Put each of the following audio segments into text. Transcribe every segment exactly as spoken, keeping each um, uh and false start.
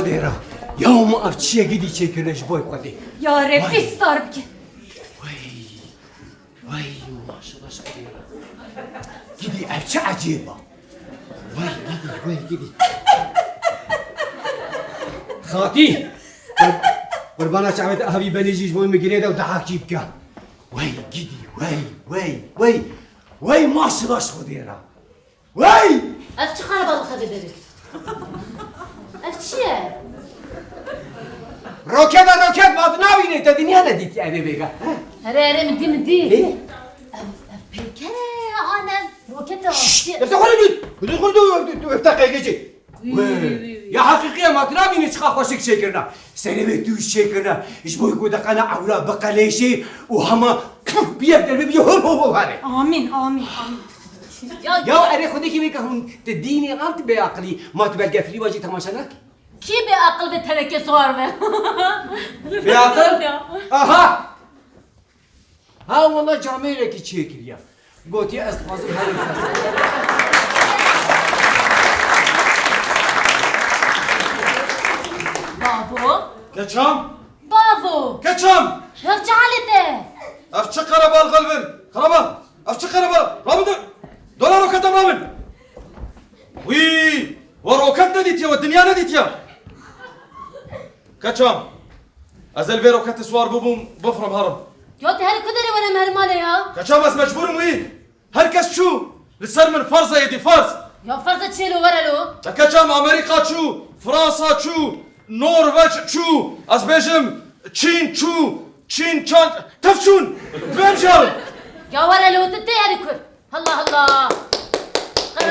Xwedê re. Ya min ev çi ye gidî çêkirine ji bo Xwedê? Ya Rebbî star bike. Wey. Wey, maşallah ji Xwedê re. Gidî ev çi ecêb e? Wey, gidî, wey, gidî. Xatî! Qur-, qurbana çavê te avî benê jî ji bo min girê de û dehakî bike. Wey, gidî, wey, wey, wey. Wey, maşallah ji Xwedê re. Wey! Ev çi xereba dixebitî devê? Ev çi ye? Roket e, roket, ma tu nabînî, te dinya nedîtî evê vêga. Here, here, min dî, min dî. Ê? Ev, ev peyker e, an ev roket e. Şşş! Ev te xwe dît. Xwe dît, xwe dît, ev te qey geçî. Wî, wî, wî, wî. Ya heqîqî ye, ma tu nabînî çiqa xweşik çêkirine. Serê wê tûj çêkirine. Ji bo ku deqena ewra biqeleşê û hema bi yek derê bibî hol hol hol herê. Amîn, amîn, amîn. Ya, ya erê Xwedê kî bêke hûn tu dînê an tu bêaqilî, ma tu belgefilî wajî temaşe nakî? Kî bêaqil be teneke siwar be? Bêaqil? Ya. Aha! Ha wela camêrekî çêkiriye. Gotiye ez dixwazim herî fes. Bavo. Keçam? Bavo. Keçam? Ev çi halê te? Ev çi qerebal xelvir? Qerebal. Ev çi qerebal? Rabin de. Dola roketa rabin. Wî, we roket nedîtiye, we dinya nedîtiye. Keçam? Ez el vê roketê siwar bûbûm, bifrim herim. Ya tu her ku derê were mer malê ya? Keçam ez mecbûr im wî. Her kes çû. Li ser min ferz e êdî, ferz. Ya ferz e çê lo were lo? Te keçam Amerîka çû, Fransa çû, Norveç çû, ez bêjim Çîn çû, Çîn çan, tev çûn. Divê em jî herin. Ya were lo tu tê herî kur. Allah Allah.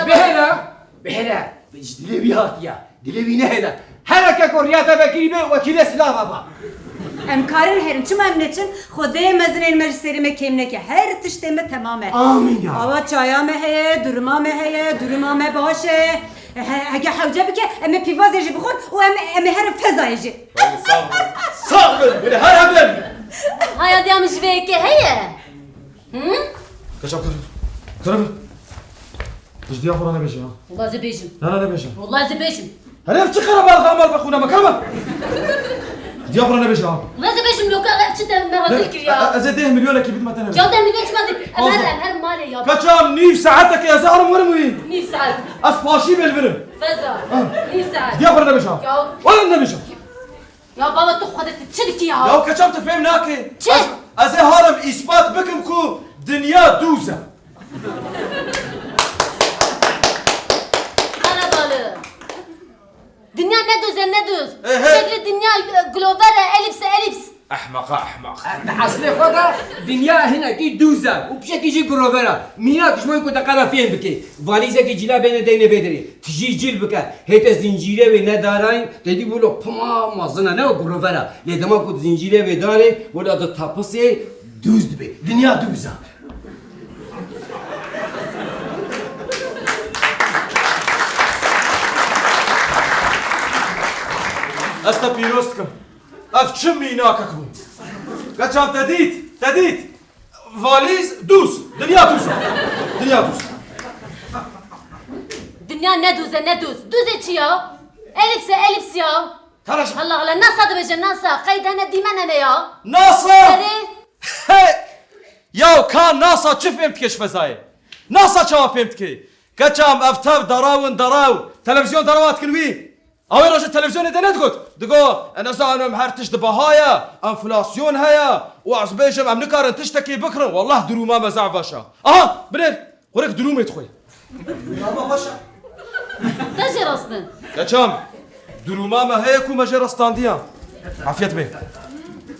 Bihêle, bihêle. Ji dilê wî hatiye. Dilê wî nehêle. Hereke ku riya te vekirî be, wekîlê silava ba. Em karin herin. Çima em neçin? Xwedê mezinên me ji serê me kêm neke. Her tiştê me temam e. Amîn ya. Awa çaya me heye, duruma me heye, duruma me baş e. He, hege hewce bike, em ê pîvazê jî bixwin û em, em ê herin fezayê jî. Sağ ol. Sağ ol. Böyle her hemen. Haya diya min ji vê yekê heye. Hı? Kaçak kırı. Kırı. Tijdiya xwe nebêje ya. Wala ez ê bêjim. Na, na, nebêje. Wala ez ê bêjim. Hele ev çi qerebal xamal be xwîna me, kar be. Tijdiya xwe nebêje ya. Wala ez ê bêjim, loka ev çi te me rezil kiriya. E, e, ez ê deh milyonekî bidime te nebêje. Ya deh milyon çima dî? Em her, em her malê ya. Kaçam nîv saetekê ez ê herim werim wî. Nîv saet. Ez paşî bê li vir im. Feza. Ha. Nîv saet. Tijdiya xwe nebêje ya. Ya. Wala nebêje. Ya baba, tu xwedê tu çi dikî ya? Ya keçam tu fêm nakî. Çi? Ez, ez ê herim îspat bikim ku dinya dûz e. Qerebalix. Dinya ne dûz e, ne dûz. Ehe. Şeklî dinya, e, glover e, elîps e, elîps. Ehmeqa ehmeq. Di eslê xwe de dinya hinekî dûz e û pişekî jî girover e. Mînak ji bo ku te qeda fêm bike. Valîzekî cîla bêne deyne vê derê. Tijî cîl bike. Hê te zincîrê wê nedarayîn, te dî wilo pima mezin e, ne girover e. Lê dema ku tu zincîrê wê darê, wilo di tapisê dûz dibe. Dinya dûz e. Ez te pîroz dikim. Ev çi mînakek bû? Keçan te dît, te dît. Valîz dûz. Dinya dûz e. Dinya dûz. Dinya ne dûz e, ne dûz. Dûzê çi ya? Elîps e, elîps ya. Taraş. Allah Allah, NASA dibêje, NASA. Qeyd hene, dîmen hene ya. NASA! Erê. Hey! Ya ka NASA çi fêm dike ji fezayê? NASA çawa fêm dike? Keçam ev tev daraw in daraw. Televîzyon darawa dikin wî. Awê roje televîzyonê de ne digot? Digot, e, nezanim her tişt di baha ye, enflasyon heye û ez bêjim em nikarin tiştekî bikirin. Wallah durûma me zaf baş e. Aha, binêr, xurek durûmê dixwe. Durûma xweş e. Te jê rastin. Keçam, durûma me heye ku me jê rastandiya. Afiyet be.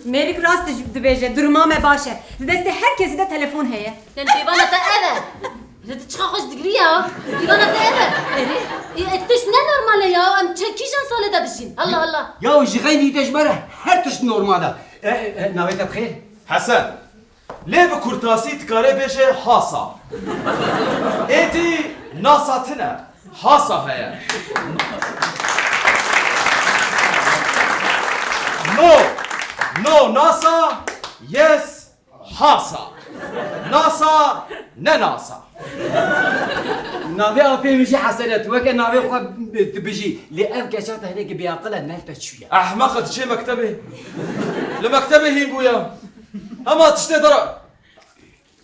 Mêrik rast dibêje, durûma me baş e. Di destê her kesî de telefon heye. Yan pîvana te ev e. Lê tu çiqa xweş digirî ya. Pîvana te ev e. Erê. E, e, tişt ne normal e ya. Em çi kîjan salê de dijîn? Allah Allah. Ya ji xeynî te ji me re her tişt normal e. E, e, e, navê te bi xêr? Hesen. Lê bi kurtasî dikarê bêje hasa. Êdî NASA tine. Hasa heye. No. No NASA. Yes. Hasa. NASA, ne NASA. Navê apê min jî Hesen e, tu weke navê xwe dibijî. Lê ev keça te hinekî bêaqil e, nerpe çûye. Ehmeq e, diçê mektebê. Li mektebê hîn bûye. Hema tiştê dara.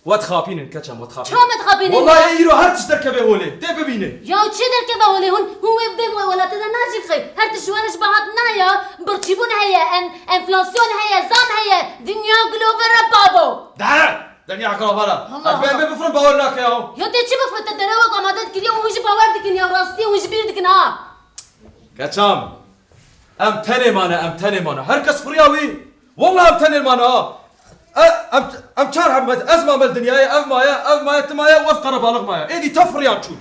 We dixapînin, keçam, we dixapînin. Çawa me dixapînin ya? Wellahî îro her tişt derkeve holê. Tê bibîne. Ya çi derkeve holê? Hûn, hûn wê, wê welatê de najîn xey. Her tişt ji we re ji bihat naya. Birçîbûn heye, en-, enflasyon heye, zam heye. Dinya gilovera babo. De! Dinya gilovera. Allah Allah. Ez bê bifirin bawer nake ya. Ya tê çi bifirin? Te derewek amade dikiriye û hûn jî bawer dikin ya. Rastî hûn ji bîr dikin ha. Keçam. Em tenê mane, em tenê mane. Her kes firiya wî. Wellahî em tenê mane ha. E, em, em çar heb me, ez mame li dinyayê, ev maye, ev maye, tu maye û ev qerebalix maye. Êdî tev firiyan çûn.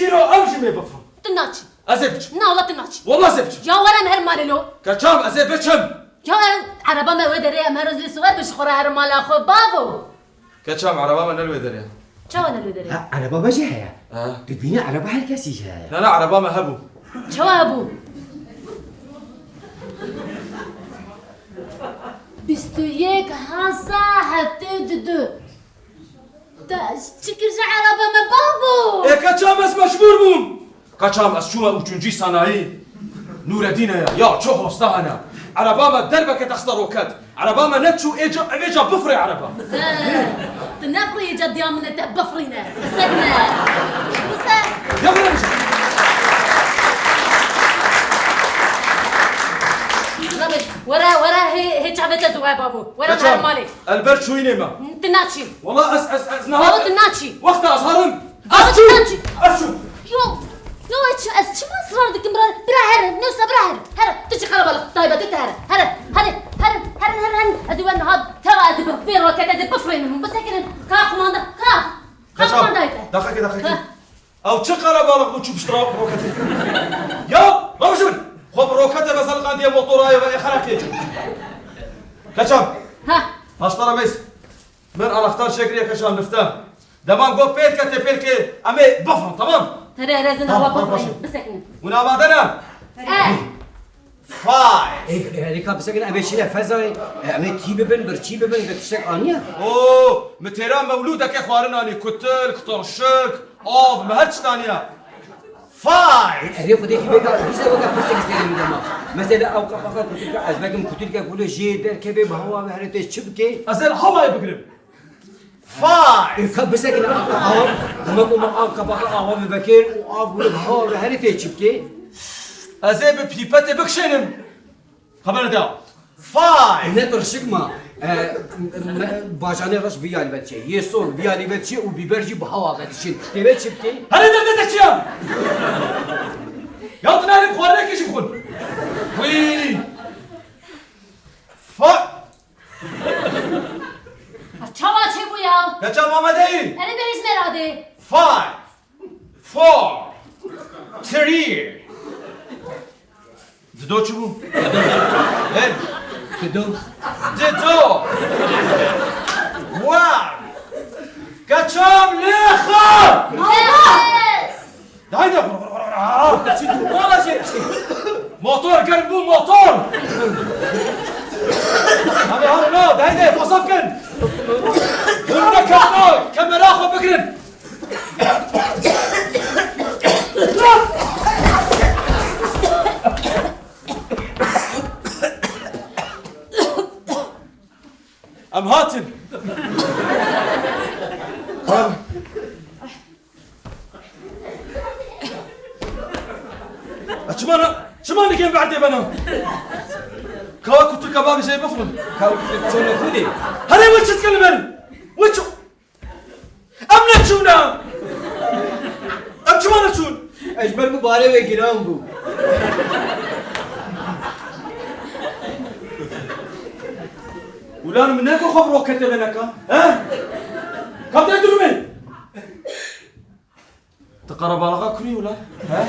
Îro em jî mê bifirin. Tu naçî. Ez ê biçim. Na, wela tu naçî. Wela ez ê biçim. Ya were em her malê lo. Keçam, ez ê biçim. Ya ew ereba me wê derê, em her roz lê siwar bin ji xwe re herin mala xwe, bavo. Keçam, ereba me ne li wê derê ye. Çawa ne li wê derê ye? Ha, ereba me jî heye. Ha. Dibîne ereba her kesî jî heye. Na, na, ereba me hebû. Çawa hebû? Bîst û yek hasa heftê û du. Te çi kir ji ereba me bavo? Ê keçam ez mecbûr bûm. Keçam ez çûme ûçuncî sanayî. Nûredîn heye. Ya çi hosta hene. Ereba me derbeke texte roket. Ereba me neçû ê ca, evê ca bifirê ereba. He. Tu nefirî ê ca diya min e te bifirîne. Qisek ne. Qise. Ya bira. Were, were, hê, hê çavê te ziwe bavo. Were her malê. Elber çûyînê me. Tu naçî. Wala ez, ez, ez niha. Bavo tu naçî. Wexta ez herim. Bavo tu naçî. Ez çûm. Yo, yo, ez çi, ez çima israr dikim bira, bira here, newsa bira here. Here, tu çi qerebalix taybet e, tu here. Here, hadi, here, here, here, here. Ez ê we niha teva ez ê bi vê roketê ez ê bifirînim. Bisekinin. Ka qumanda, ka. Ka qumandayê te. Daxeke, daxeke. Ha. Ew çi qerebalix bû çû pişt ra-, roketê? Ya, rewşin! Xwe bi roketê ve zeliqandiye motorayê ve ê xerekê. Keçam. Ha. Paşlara mês. Min anahtar çêkiriye keçam lifte. Deman got pêlke tê pêlkê em ê bifin, tamam? Tere rezin. Tamam, awa tamam, bifin, başım. Bisekinin. Hûn amade ne? E. Five. Ê, herî ka bisekine, em ê çîne fezayê, e, em ê tî bibin, birçî bibin, bi tiştek aniye? Oo, mi têra mewlûdeke xwarin anî, kutil, kutorşik, av, mi her tişt aniye. Five. Erê xwedê kî bêka, bîse weke pirsek sêrê min dema. Mesela ew qepaxa kutilka, ez vekim kutilke kulê jê derkeve bi hewa ve herê tê çi bike? Ez ê li hewayê bigirim. Five. Ê, ka bisekine, awa, dema ku me av qepaxa awa ve vekir û av kulê bi hewa ve herê tê çi bike? Ez ê bi pîpetê bikişênim. Xeber da. Five. Ne tirşik ma. E, me, bacanê reş vî alî ve diçe. Yê sol vî alî ve diçe û bîber jî bi hewa ve diçin. Tê ve çi bike? Herê derdê te çi ya? Ya tu nayê xwarinekê jî bixwin. Wî. Five. Ha, çawa çêbû ya? Keçam amadeyî. Erê bihêz me radê. Five. Four. Three. Dido çi bû? He? Dido. Dido. One. Keçam lêxa. Yes. Dayde. Motor germ bû, motor. Hadi, hadi, no, dayde, fasaf kin. Bunda kano, kamera xwe bigirin. Em hatin. Çima na, çima nikên berdê bena? Kawa kutu kebabî jê bifrin. Kawa kutu çone kudê. Hadi wî çi dikin li min? Wî çi? Em neçûne! Em çima neçûn? Ez ji ber ku barê wê giran bû. Ulan min ne ku xwe bi roketê ve neka, he? Kam te durumê? Tu qerebalixa kurî wila? He?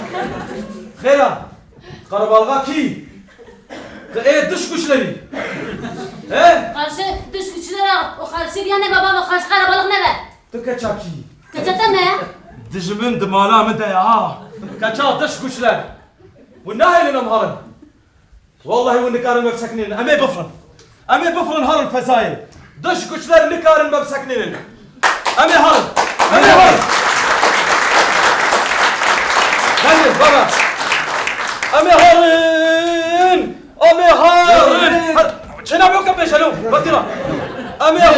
Xêra, tu qerebalixa kî? Tu ê diş guçlerî. He? Qarşı dış güçlere o karşı bir yana baba ve karşı karabalık ne be? Tu keça kî? Keça te me? Dijimin di mala min de ya. Keça diş guçler. Hûn nahêlin em herin. Wellahî hûn nikarin me bisekinînin. Em ê bifrin. Em ê bifrin herin fezayê. Dış güçler nikarin me bisekinînin. Em ê herin. Em ê herin. Hadi baba. Em ê herin. Em ê herin. Çêna bê ke pêşelo. Batira. Em ê